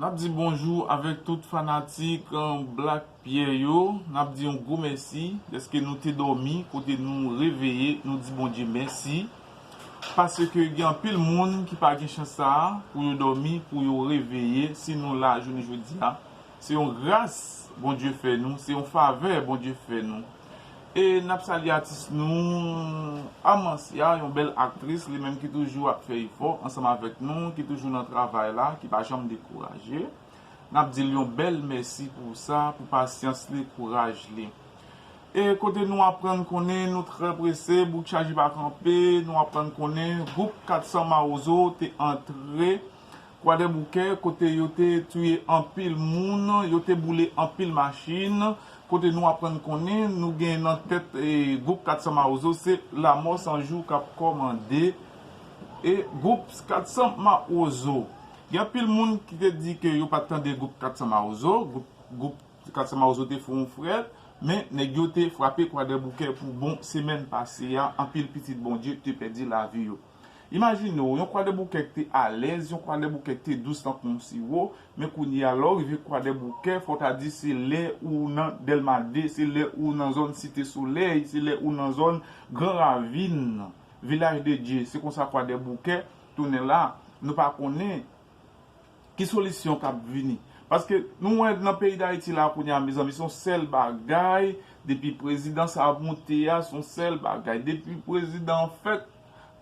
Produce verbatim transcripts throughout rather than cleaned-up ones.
N ap di bonjou avèk tout fanatik, eh, Black Pierre yo. N ap di yon gwo mèsi dèske nou te dòmi, kote nou reveye, nou di Bondye mèsi. Paske gen anpil moun ki pa gen chans sa a pou yo dòmi, pou yo reveye. Si nou la jounen jodi a, se yon gras Bondye fè nou, se yon favè Bondye fè nou. E n ap salye atis nou, Amancia, yon bèl aktris, li menm ki toujou ap fè efò ansanm avèk nou, ki toujou nan travay la, ki pa janm dekouraje. N ap di l yon bèl mèsi pou sa, pou pasyans li, kouraj li. E kote nou aprann konnen nou trè prese, bout chaje pa kanpe, nou aprann konnen gwoup kat san Mawozo te antre Kwadèboukè, kote yo te touye anpil moun, yo te boule anpil machin, kote nou aprann konnen nou gen nan tèt, eh, gwoup kat san Mawozo, se Lamò San Jou k ap kòmande, eh, gwoup kat san Mawozo. Gen anpil moun ki te di ke yo pa t tande gwoup kat san Mawozo, gwoup, gwoup kat san Mawozo te fè yon frèt, men nèg yo te frape Kwadèboukè pou bon semèn pase a, anpil pitit Bondye te pèdi lavi yo. Imajine w, yon Kwadèboukè ki te alèz, yon Kwadèboukè ki te dous tankou yon siwo, men kounye a, lè w rive Kwadèboukè, fò w ta di se lè ou nan Dèlma de, se lè ou nan zòn Site Solèy, se lè ou nan zòn Gran Ravin, Vilaj de Dye. Se konsa Kwadèboukè tounen la. Nou pa konnen ki solisyon k ap vini. Paske nou wè nan peyi Dayiti la kounye a, mezanmi, se yon sèl bagay, depi prezidan sa ap moute a, se yon sèl bagay. Depi prezidan an fèk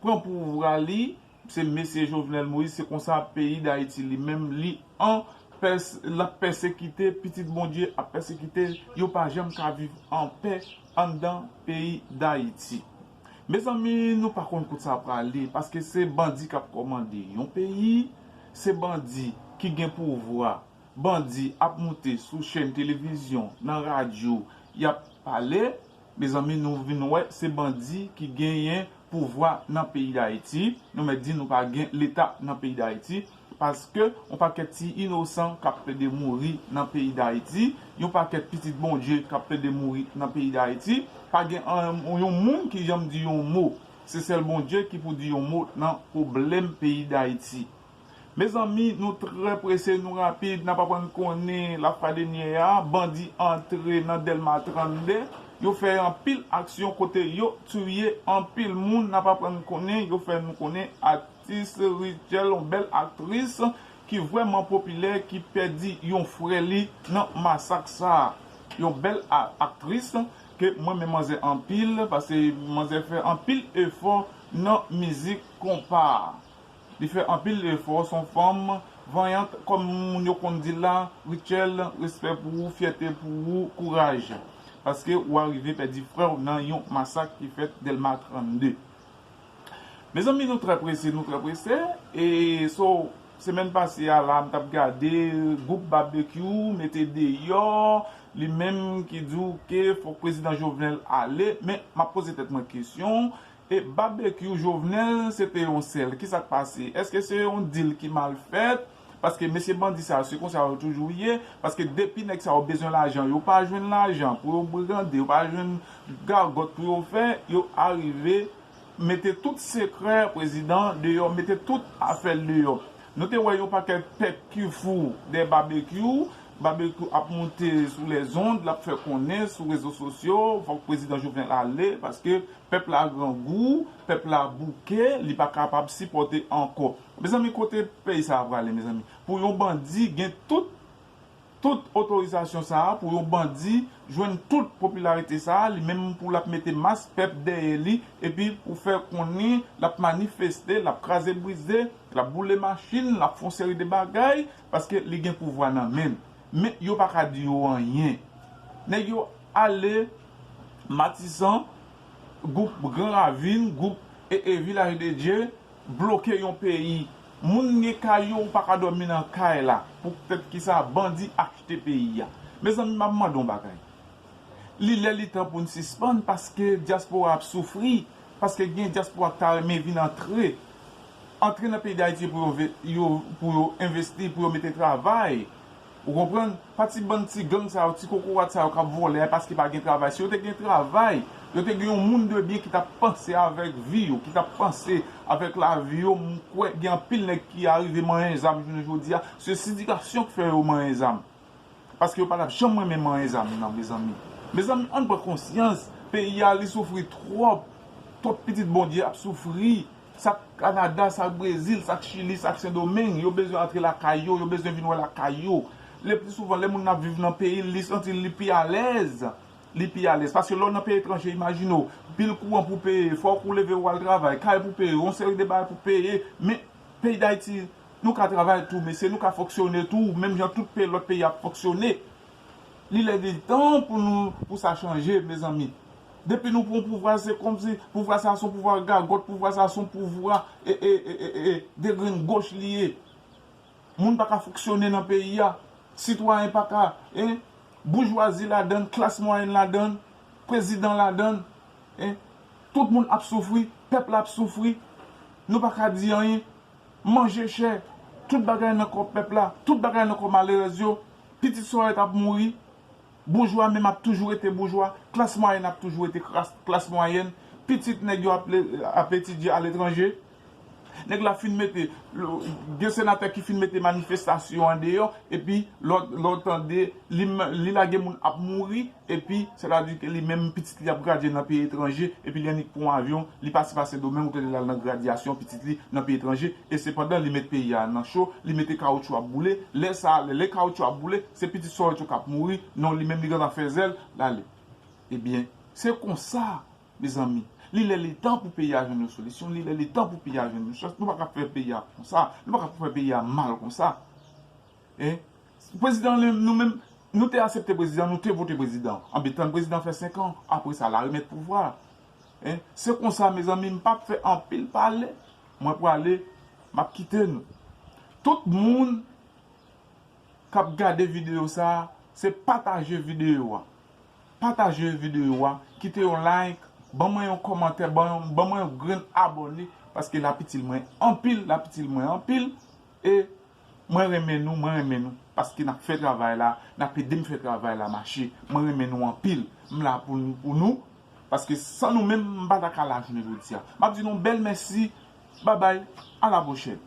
pran pouvwa li, se mesye Jovenel Moïse, se konsa peyi Dayiti li menm, li an pès-, l ap pèsekite, pitit Bondye ap pèsekite, yo pa janm ka viv anpè anndan peyi Dayiti. Mezanmi, nou pa konn kote sa prale, paske se bandi k ap kòmande yon peyi, se bandi ki gen pouvwa, bandi ap moute sou chèn televizyon, nan radyo, y ap pale. Mezanmi, nou vin wè se bandi ki genyen pouvwa nan peyi Dayiti. Nou mèt di nou pa gen Leta nan peyi Dayiti, paske yon pakèt ti inosan k ap plede mouri nan peyi Dayiti, yon pakèt pitit Bondye k ap plede mouri nan peyi Dayiti. Pa gen an-, yon moun ki janm di yon mo. Se sèl Bondye ki pou di yon mo nan pwoblèm peyi Dayiti. Mezanmi, nou trè prese, nou rapid, n ap aprann konnen lafwa dènyè a, bandi antre nan Dèlma trannde, yo fè anpil aksyon kote yo touye anpil moun, n ap aprann konnen, yo fè nou konnen atis Rutshelle, yon bèl aktris ki vrèman popilè, ki pèdi yon frè li nan masak sa a. Yon bèl a-, aktris ke mwen renmen manzè anpil, paske manzè fè anpil efò nan mizik konpa a. Li fè anpil efò, se yon fanm vanyant, kòm moun yo konn di la, Rutshelle, respè pou ou, fyète pou ou, kouraj. Paske ou arive pèdi frè w nan yon masak ki fèt Dèlma trannde. Mezanmi, nou trè prese, nou trè prese. E so, semèn pase a la, m t ap gade gwoup Babekyou mete deyò, li menm ki di w ke fòk prezidan Jovenel ale. Men, m ap poze tèt mwen kesyon, e Babekyou Jovenel, se te yon sèl. Kisa k pase? Èske se yon dil ki mal fèt? Paske mesye bandi sa yo, se konsa yo toujou ye. Paske depi nèg sa yo bezwen lajan, yo pa jwenn lajan pou yo brigande, yo pa jwenn gagòt pou yo fè, yo arive mete tout sekrè prezidan deyò, mete tout afè l deyò. Nou te wè yon pakèt pèp ki fou dèyè Babekyou. Babekyou ap moute sou lèzond, l ap fè konnen sou rezo sosyo, fòk prezidan Jovenel ale, paske pèp la grangou, pèp la bouke, li pa kapab sipòte ankò. Mezanmi, kote peyi sa a prale, mezanmi? Pou yon bandi gen tout, tout otorizasyon sa a, pou yon bandi jwenn tout popilarite sa a, li menm pou l ap mete mas pèp dèyè li, epi pou fè konnen l ap manifeste, l ap kraze brize, l ap boule machin, l ap fè yon seri de bagay, paske li gen pouvwa nan men l. Men yo pa ka di yo anyen. Nèg yo ale Matisan, gwoup Gran Ravin, gwoup e, e Vilaj de Dye, bloke yon peyi. Moun gen kay yo, ou pa ka dòmi nan kay la, poutèt kisa bandi achte peyi a. Mezanmi, m ap mande yon bagay. Li lè li tan pou n sispann, paske dyaspora ap soufri, paske gen dyaspora ki ta renmen vin antre, antre nan peyi Dayiti pou yo ve-, yo, pou yo envesti, pou yo mete travay. Ou konprann? Pa ti bann ti gang sa yo, ti kokorat sa yo k ap vòlè a, paske pa gen travay. Si yo te gen travay, Yo te gen yon moun de byen ki t ap panse avèk vi yo, ki t ap panse avèk lavi yo. M kwè gen anpil nèg ki arive manyen zam jounen jodi a. Se sidikasyon k fè yo manyen zam. Paske yo pa t ap janm renmen manyen zam nan, mezanmi. Mezanmi, ann pran konsyans. Peyi a, li soufri twòp. Twòp pitit Bondye ap soufri. Sa k Kanada, sa k Brezil, sa k Chili, sa k Sendomeng, yo bezwen antre lakay yo, yo bezwen vin wè lakay yo. Le pli souvan, lè moun nan ap viv nan peyi l, li santi li pi alèz. Li pi alèz. Paske lè w nan peyi etranje, imajine w, bil kouran pou peye, fòk ou leve w al travay, kay pou peye, yon seri de bagay pou peye. Men, peyi Dayiti, nou ka travay tou, mesye, nou ka fonksyone tou, menm jan tout peyi, lòt peyi ap fonksyone. Li lè li tan pou nou, pou sa chanje, mezanmi. Depi nou pran pouvwa, se kòmsi pouvwa sa se yon pouvwa gagòt, pouvwa sa se yon pouvwa e, e, e, e, e, de grenn goch li ye. Moun pa ka fonksyone nan peyi a. Sitwayen pa ka, en, boujwazi ladann, klas mwayèn ladann, prezidan ladann, en, tout moun ap soufri, pèp la ap soufri. Nou pa ka di anyen. Manje chè, tout bagay nan kò pèp la, tout bagay nan kò malerèz yo. Pitit sòrèt ap mouri. Boujwa menm ap toujou rete boujwa. Klas mwayèn ap toujou rete klas, klas mwayèn. Pitit nèg yo ap, ap etidye aletranje. Nèg la fin mete, gen senatè ki fin mete manifestasyon andeyò, epi lè w, lè w tande, li, li lage moun ap mouri, epi, sètadi ke li menm, pitit li ap gradye nan peyi etranje, epi li annik pran yon avyon, li pase pa Sendomeng, ou tande l al nan gradyasyon pitit li nan peyi etranje, e sepandan, li met peyi a nan cho, li mete kawotchou ap boule, lè sa a, lè, lè kawotchou ap boule, se pitit sòrèt yo k ap mouri, non, li menm li gentan fè zèl, l ale. Ebyen, se konsa, mezanmi. Li lè li tan pou peyi a jwenn yon solisyon, li lè li tan pou peyi a jwenn yon chans. Nou pa ka fè peyi a konsa, nou pa ka fè peyi a mal konsa. En? Prezidan li, nou menm, nou te aksepte prezidan, nou te vote prezidan. Anben, tann prezidan fè senk an, apre sa, l a remèt pouvwa. En? Se konsa, mezanmi, m p ap fè anpil pale. Mwen prale, m ap kite nou. Tout moun k ap gade videyo sa a, se pataje videyo a. Pataje videyo a, kite yon like, ban mwen yon kòmantè, ban, ban mwen yon grenn abòne, paske l ap itil mwen anpil, l ap itil mwen anpil, e mwen renmen nou, mwen renmen nou, paske n ap fè travay la, n ap ede m fè travay la mache. Mwen renmen nou anpil. M la pou, pou nou, paske san nou menm, m pa ta ka la jounen jodi a. M ap di nou bèl mèsi, babay, a la pwochèn.